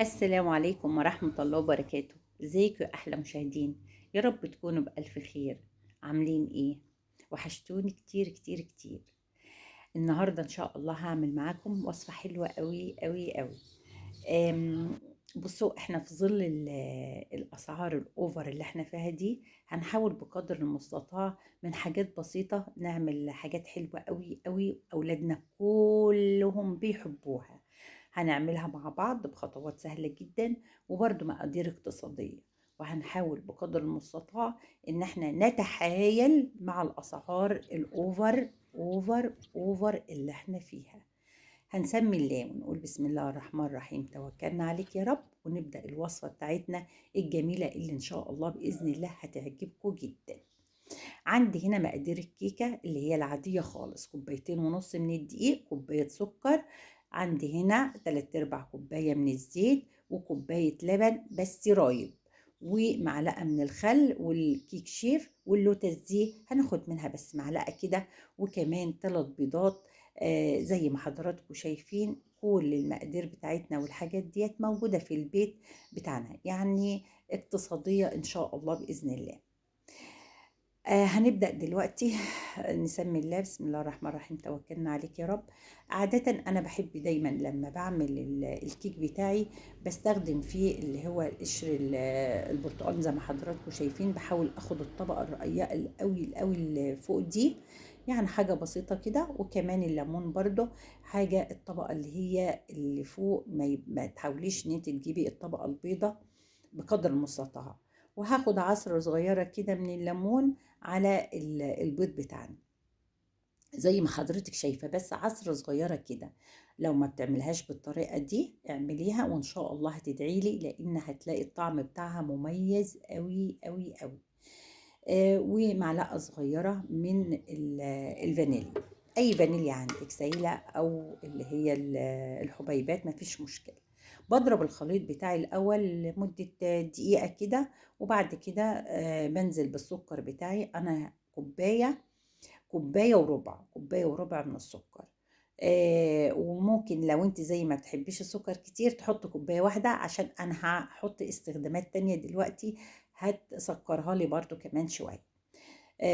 السلام عليكم ورحمة الله وبركاته. ازيكم يا أحلى مشاهدين؟ يا رب تكونوا بألف خير. عاملين ايه؟ وحشتوني كتير كتير كتير. النهاردة إن شاء الله هعمل معاكم وصفة حلوة قوي قوي قوي. بصوا، احنا في ظل الأسعار الأوفر اللي احنا فيها دي، هنحاول بقدر المستطاع من حاجات بسيطة نعمل حاجات حلوة قوي قوي أولادنا كلهم بيحبوها. هنعملها مع بعض بخطوات سهلة جدا وبرضو مقادير اقتصادية، وهنحاول بقدر المستطاع ان احنا نتحايل مع الأسعار ال over over over اللي احنا فيها. هنسمي الله ونقول بسم الله الرحمن الرحيم، توكلنا عليك يا رب، ونبدأ الوصفة بتاعتنا الجميلة اللي إن شاء الله بإذن الله هتعجبكم جدا. عندي هنا مقادير الكيكة اللي هي العادية خالص، 2.5 كوباية من الدقيق، كوباية سكر، عندي هنا 3/4 كوباية من الزيت، وكوباية لبن بس رايب، ومعلقة من الخل، والكيك شيف، واللوتس دي هناخد منها بس معلقة كده، وكمان 3 بيضات. زي ما حضراتكم شايفين كل المقادير بتاعتنا والحاجات ديت موجودة في البيت بتاعنا، يعني اقتصادية إن شاء الله بإذن الله. هنبدأ دلوقتي. نسمي الله، بسم الله الرحمن الرحيم، توكلنا عليك يا رب. عادة أنا بحب دايما لما بعمل الكيك بتاعي بستخدم فيه اللي هو قشر البرتقال زي ما حضراتكم شايفين، بحاول أخد الطبقة الرقيقة القوي القوي اللي فوق دي، يعني حاجة بسيطة كده، وكمان الليمون برضو حاجة، الطبقة اللي هي اللي فوق ما تحاوليش ان انت تجيبي الطبقة البيضة بقدر المستطاع. وهاخد عصرة صغيرة كده من الليمون على البيض بتاعنا زي ما حضرتك شايفة، بس عصرة صغيرة كده. لو ما بتعملهاش بالطريقة دي اعمليها وان شاء الله هتدعيلي، لان هتلاقي الطعم بتاعها مميز قوي قوي قوي. ومعلقة صغيرة من الفانيليا، اي فانيليا عندك سايلة او اللي هي الحبيبات مفيش مشكلة. بضرب الخليط بتاعي الاول لمدة دقيقة كده، وبعد كده بنزل بالسكر بتاعي. انا كوباية وربع، كوباية وربع من السكر. وممكن لو انت زي ما بتحبيش السكر كتير تحط كوباية واحدة، عشان انا هحط استخدامات تانية دلوقتي هتسكرها لي برضو كمان شوية.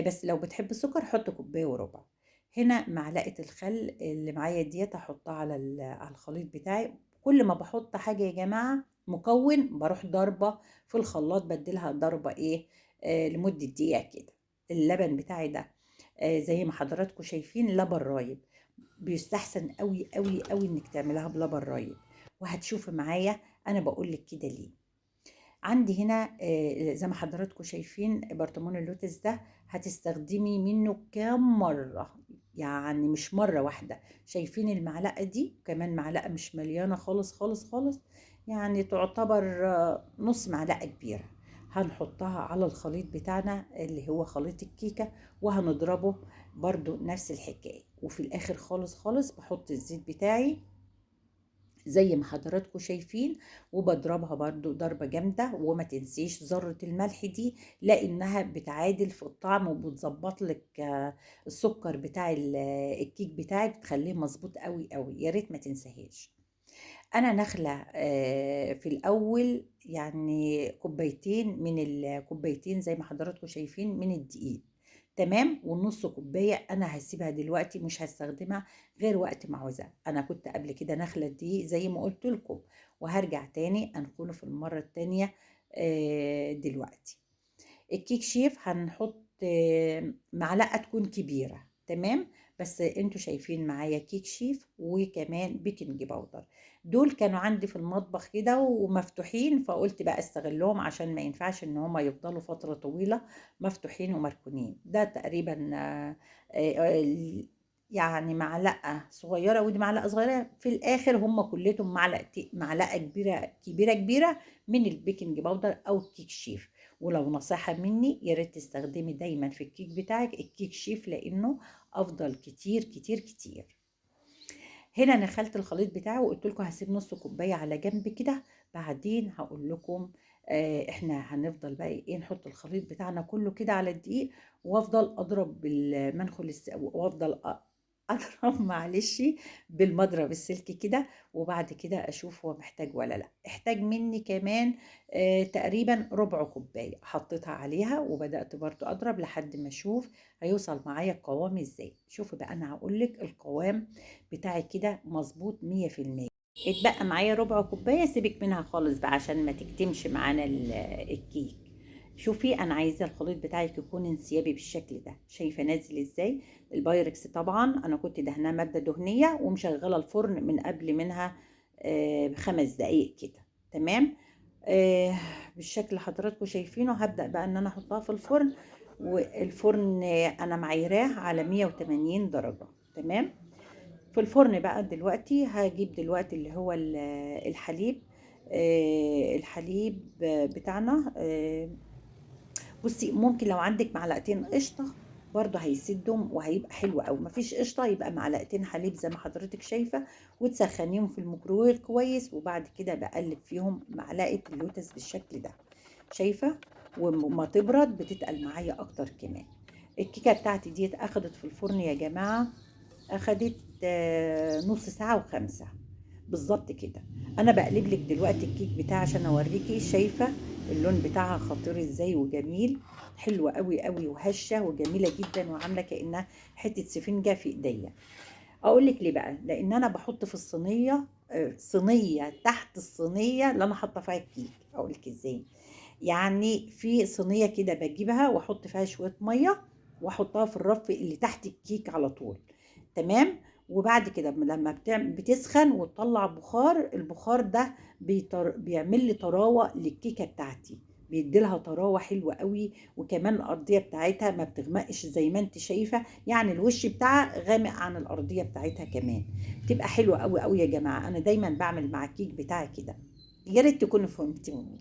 بس لو بتحب السكر حط كوباية وربع. هنا معلقة الخل اللي معايا ديت هحطها على الخليط بتاعي. كل ما بحط حاجة يا جماعة مكون بروح ضربة في الخلاط، بدلها ضربة ايه، لمدة دقيقة كده. اللبن بتاعي ده، زي ما حضراتكم شايفين لبن رايب، بيستحسن قوي قوي قوي انك تعملها بلبن رايب، وهتشوفي معايا انا بقول لك كده ليه. عندي هنا، زي ما حضراتكم شايفين برطمان اللوتس ده هتستخدمي منه كام مرة، يعني مش مرة واحدة. شايفين المعلقة دي، كمان معلقة مش مليانة خالص خالص خالص، يعني تعتبر، نص معلقة كبيرة. هنحطها على الخليط بتاعنا اللي هو خليط الكيكة، وهنضربه برضو نفس الحكاية. وفي الآخر خالص خالص بحط الزيت بتاعي زي ما حضراتكم شايفين، وبضربها برضو ضربة جامدة. وما تنسيش ذرة الملح دي، لأنها بتعادل في الطعم وبتظبط لك، السكر بتاع الكيك بتاعك، بتخليه مظبوط قوي قوي، يا ريت ما تنساهاش. أنا نخلة، في الأول يعني كوبايتين من الكوبايتين زي ما حضراتكم شايفين من الدقيق، تمام، والنص كوباية أنا هسيبها دلوقتي مش هستخدمها غير وقت ما عاوزاها. أنا كنت قبل كده نخلة الدقيق زي ما قلت لكم، وهرجع تاني أنخله في المرة التانية، دلوقتي. الكيك شيف هنحط، معلقة تكون كبيرة، تمام، بس انتوا شايفين معايا كيك شيف وكمان بيكنج باودر، دول كانوا عندي في المطبخ كده ومفتوحين، فقلت بقى استغلهم عشان ما ينفعش ان هما يفضلوا فترة طويلة مفتوحين ومركونين. ده تقريبا، يعني معلقة صغيرة ودي معلقة صغيرة، في الآخر هما كلتهم معلقة كبيرة كبيرة كبيرة من البيكنج باودر أو الكيك شيف. ولو نصيحة مني يا ريت تستخدمي دايما في الكيك بتاعك الكيك شيف، لأنه أفضل كتير كتير كتير. هنا نخلت الخليط بتاعه وقلت لكم هسيب نص كوباية على جنب كده، بعدين هقول لكم، احنا هنفضل بقى ايه، نحط الخليط بتاعنا كله كده على الدقيق، وافضل اضرب بالمنخل وافضل اضرب معلش بالمضرب السلك كده، وبعد كده اشوف هو محتاج ولا لا. احتاج مني كمان تقريبا ربع كوباية، حطيتها عليها وبدات برضو اضرب لحد ما اشوف هيوصل معايا القوام ازاي. شوفوا بقى انا هقول لك القوام بتاعي كده مظبوط 100%. اتبقى معايا ربع كوباية، سيبك منها خالص بقى عشان ما تكتمش معانا الكيك. شوفي انا عايزه الخليط بتاعك يكون انسيابي بالشكل ده، شايفه نازل ازاي. البايركس طبعا انا كنت دهناه مادة دهنية ومشغله الفرن من قبل منها ب5 دقايق كده، تمام. بالشكل اللي حضراتكم شايفينه. هبدا بقى ان انا احطها في الفرن، والفرن انا معايراه على 180 درجه، تمام. في الفرن بقى دلوقتي هجيب دلوقتي اللي هو الحليب، الحليب بتاعنا. بصي ممكن لو عندك معلقتين قشطه برضه هيسدهم وهيبقى حلو قوي، مفيش قشطه يبقى معلقتين حليب زي ما حضرتك شايفه، وتسخنيهم في الميكروويف كويس، وبعد كده بقلب فيهم معلقه اللوتس بالشكل ده، شايفه. وما تبرد بتتقل معايا اكتر كمان. الكيكه بتاعتي ديت اخدت في الفرن يا جماعة، اخدت نص ساعة وخمسة بالظبط كده. انا بقلب لك دلوقتي الكيك بتاعي عشان اوريكي، شايفه اللون بتاعها خطير ازاي وجميل، حلوة قوي قوي وهشه وجميلة جدا، وعامله كانها حتة سفنجه في ايديا. اقول لك ليه بقى، لان انا بحط في الصينية، صينية تحت الصينية اللي انا حاطه فيها الكيك. اقول لك ازاي، يعني في صينية كده بجيبها واحط فيها شوية مية واحطها في الرف اللي تحت الكيك على طول، تمام. وبعد كده لما بتسخن وتطلع بخار، البخار ده بيعمل لي طراوه للكيكه بتاعتي، بيدي لها طراوه حلوة قوي، وكمان الارضية بتاعتها ما بتغمقش زي ما انت شايفه، يعني الوش بتاعها غامق عن الارضية بتاعتها كمان، بتبقى حلوة قوي قوي يا جماعة. انا دايما بعمل مع الكيك بتاعي كده، يا ريت تكونوا فهمتوني.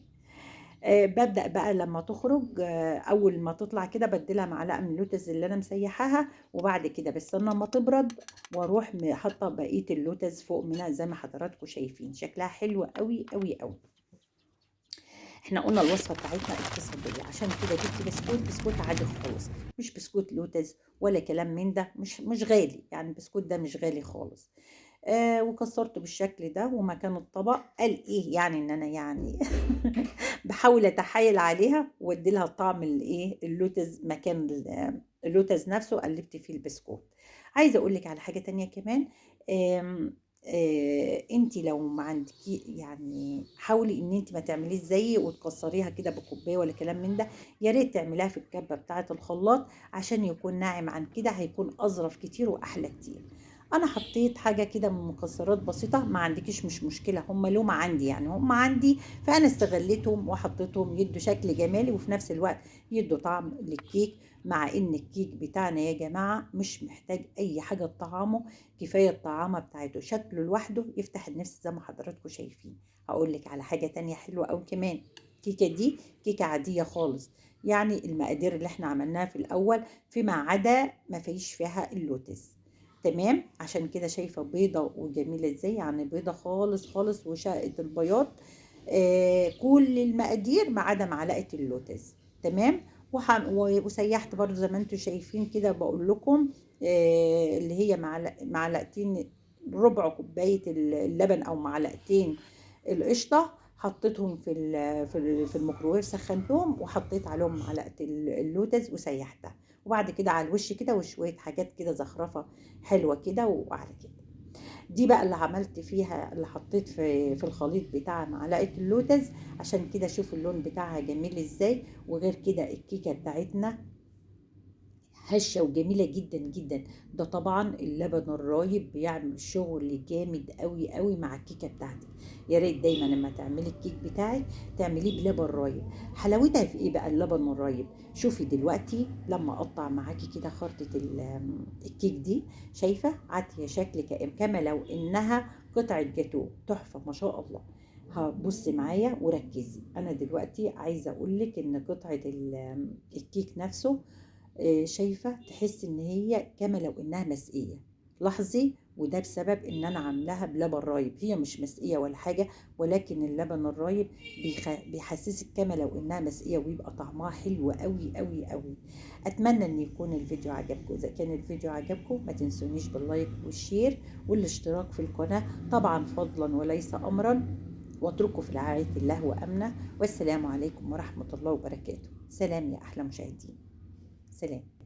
ببدأ بقى لما تخرج، أول ما تطلع كده بديلها معلقة من اللوتس اللي أنا مسيحاها، وبعد كده بستنى ما تبرد وأروح حاطة بقية اللوتس فوق منها زي ما حضراتكم شايفين، شكلها حلو قوي قوي قوي. احنا قلنا الوصفة بتاعتنا اقتصادية، عشان كده جبت بسكوت عادي خالص، مش بسكوت لوتس ولا كلام من ده، مش غالي يعني، البسكوت ده مش غالي خالص. وكسرته بالشكل ده ومكان الطبق. قال ايه يعني ان انا يعني بحاول اتحايل عليها وادي لها طعم الايه اللوتس مكان اللوتس نفسه، قلبت فيه البسكوت. عايزه اقول لك على حاجة تانية كمان، انت لو ما عندكي يعني حاولي ان انت ما تعمليش زيي وتكسريها كده بكوبايه ولا كلام من ده، يا ريت تعمليها في الكبه بتاعه الخلاط عشان يكون ناعم عن كده، هيكون اظرف كتير واحلى كتير. انا حطيت حاجة كده من مكسرات بسيطة، ما عندكيش مش مشكلة، هم لهم عندي يعني، هم عندي فانا استغليتهم وحطيتهم يدوا شكل جمالي وفي نفس الوقت يدوا طعم للكيك. مع ان الكيك بتاعنا يا جماعة مش محتاج اي حاجة تطعمه، كفاية الطعامه بتاعته، شكله لوحده يفتح النفس زي ما حضراتكم شايفين. هقول لك على حاجة تانية حلوة قوي كمان، الكيكه دي كيكة عادية خالص، يعني المقادير اللي احنا عملناها في الاول فيما عدا ما فيش فيها اللوتس، تمام. عشان كده شايفه بيضة وجميلة ازاي، يعني بيضة خالص خالص وشقه البياض، كل المقادير ما عدا معلقه اللوتس، تمام. وسيحت برضو زي ما انتم شايفين كده، بقول لكم، اللي هي معلقتين، ربع كوباية اللبن او معلقتين القشطه، حطيتهم في الميكروويف، سخنتهم وحطيت عليهم معلقه اللوتس وسيحتها، وبعد كده على الوش كده وشوية حاجات كده زخرفه حلوة كده. وعلى كده دي بقى اللي عملت فيها، اللي حطيت في الخليط بتاع معلقه اللوتس، عشان كده شوفوا اللون بتاعها جميل ازاي. وغير كده الكيكه بتاعتنا هشه وجميلة جدا جدا. ده طبعا اللبن الرايب بيعمل شغل جامد قوي قوي مع الكيكه بتاعتك. يا ريت دايما لما تعملي الكيك بتاعك تعمليه بلبن رايب. حلاوتها في ايه بقى اللبن الرايب؟ شوفي دلوقتي لما اقطع معاكي كده خرطه الكيك دي، شايفه عاتية شكل كما لو انها قطعه جاتوه، تحفة ما شاء الله. هبصي معايا وركزي، انا دلوقتي عايزه اقول لك ان قطعه الكيك نفسه، شايفه تحس ان هي كما لو انها مسقيه. لاحظي وده بسبب ان انا عاملاها بلبن رايب، هي مش مسقيه ولا حاجة، ولكن اللبن الرايب بيحسسك كما لو انها مسقيه، ويبقى طعمها حلو قوي قوي قوي. اتمنى ان يكون الفيديو عجبكم. اذا كان الفيديو عجبكم ما تنسونيش بال like وال share والاشتراك في القناة، طبعا فضلا وليس امرا، واتركوا في رعاية الله وامنه، والسلام عليكم ورحمة الله وبركاته. سلام يا احلى مشاهدين، سلام.